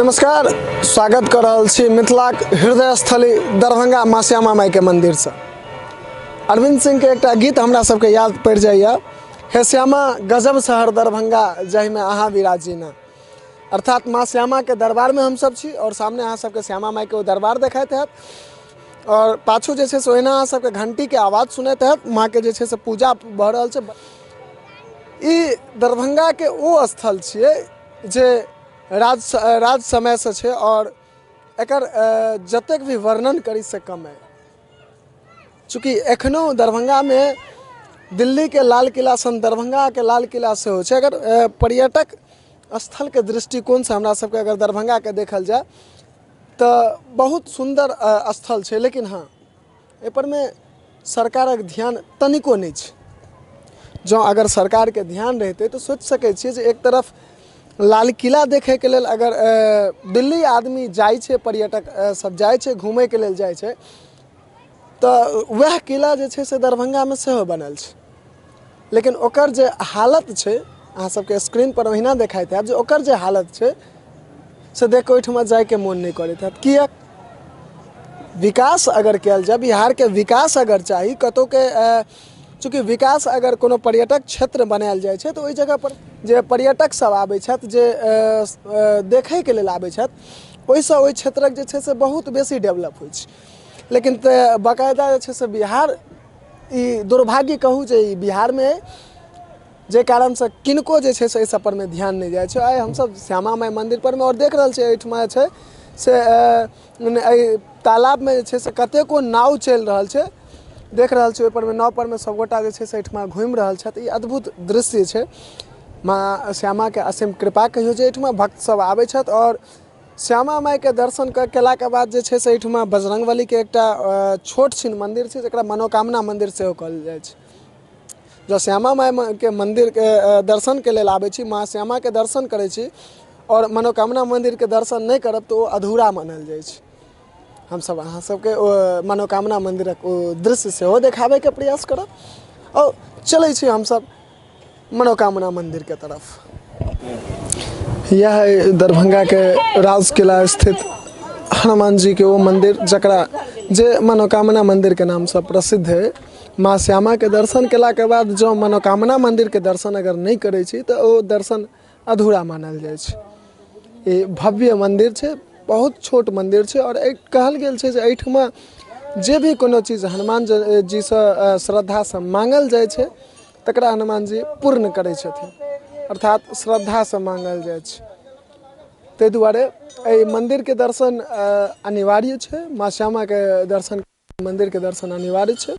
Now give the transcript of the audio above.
नमस्कार, स्वागत कर रहल छी मिथिलाक हृदय स्थली दरभंगा माँ श्यामा माइके मन्दिरसँ। अरविन्द सिंहके एकटा गीत हमरा सबके याद पड़ि जाइए, हे श्यामा गजब शहर दरभंगा जाहिमे अहाँ विराजीना। अर्थात माँ श्यामाके दरबारमे हमसब छी आओर सामने अहाँ सबके श्यामा माइके ओ दरबार देखाइत हैत आओर पाछू जे छै से ओहिना अहाँ सबके घण्टीके आवाज सुनैत हैत। माँके जे छै से पूजा भऽ रहल छै। ई दरभंगाके ओ स्थल छियै जे राज राज समयसँ छै आओर एकर जतेक भी वर्णन करी से कम अइ। चूँकि एखनो दरभंगामे दिल्लीके लाल किला सन दरभंगाके लाल किला सेहो छै। अगर पर्यटक स्थलके दृष्टिकोणसँ हमरा सबके अगर दरभंगाके देखल जाय तऽ बहुत सुन्दर स्थल छै, लेकिन हँ एहिपर मे सरकारक ध्यान तनिको नहि छै। जँ अगर सरकारके ध्यान रहितै तऽ सोचि सकै छियै जे एक तरफ लाल किला देखैके लेल अगर दिल्ली आदमी जाइ छै, पर्यटक सब जाइ छै, घुमैके लेल जाइ छै, तऽ वएह किला जे छै से दरभंगामे सेहो बनल छै, लेकिन ओकर जे हालत छै अहाँ सबके स्क्रीनपर ओहिना देखाइत हैत जे ओकर जे हालत छै से देख कऽ ओहिठमा जाइके मोन नहि करैत हैत। किएक? विकास अगर कयल जाय, बिहारके विकास अगर चाही कतहुके, चूँकि विकास अगर कोनो पर्यटक क्षेत्र बनायल जाइ छै तऽ ओहि जगहपर जे पर्यटक सब आबै छथि, जे देखैके लेल आबै छथि, ओहिसँ ओहि क्षेत्रक जे छै से बहुत बेसी डेवलप होइ छै। लेकिन तऽ बकायदा जे छै से बिहार ई दुर्भाग्य कहू जे ई बिहारमे अइ, जाहि कारणसँ किनको जे छै से एहि सब परमे ध्यान नहि जाइ छै। आइ हमसब श्यामा माइ मन्दिर परमे आओर देख रहल छियै एहिठमा जे छै से एहि तालाबमे जे छै से कतेको नाव चलि रहल छै, देख रहल छियै। ओहि परमे नाव परमे सबगोटा जे छै से एहिठमा घुमि रहल छथि। ई अद्भुत दृश्य छै। माँ श्यामाके असीम कृपा कहियौ जे एहिठमा भक्त सब आबै छथि आओर श्यामा माइके दर्शन केलाके बाद जे छै से एहिठमा बजरङ्गबलीके एकटा छोट छिन मन्दिर छै जकरा मनोकामना मन्दिर सेहो कहल जाइ छै। जँ श्यामा माइके मन्दिरके दर्शनके लेल आबै छी, माँ श्यामाके दर्शन करै छी आओर मनोकामना मन्दिरके दर्शन नहि करब तऽ ओ अधूरा मानल जाइ छै। हमसब अहाँ सबके ओ मनोकामना मन्दिरक ओ दृश्य सेहो देखाबैके प्रयास करब आओर चलै छी हमसब मनोकामना मन्दिरके तरफ। यह है दरभंगाके राज किला स्थित हनुमान जीके ओ मन्दिर जकरा जे मनोकामना मन्दिरके नामसँ प्रसिद्ध है। माँ श्यामाके दर्शन केलाके बाद जँ मनोकामना मन्दिरके दर्शन अगर नहि करै छी तऽ ओ दर्शन अधूरा मानल जाइ छै। ई भव्य मन्दिर छै, बहुत छोट मन्दिर छै आओर एक कहल गेल छै जे एहिठमा जे भी कोनो चीज हनुमान जीसँ श्रद्धासँ माँगल जाइ छै तकरा हनुमान जी पूर्ण करै छथिन, अर्थात श्रद्धासँ माँगल जाइ छै। ताहि दुआरे एहि मन्दिरके दर्शन अनिवार्य छै। माँ श्यामाके दर्शन, मन्दिरके दर्शन अनिवार्य छै।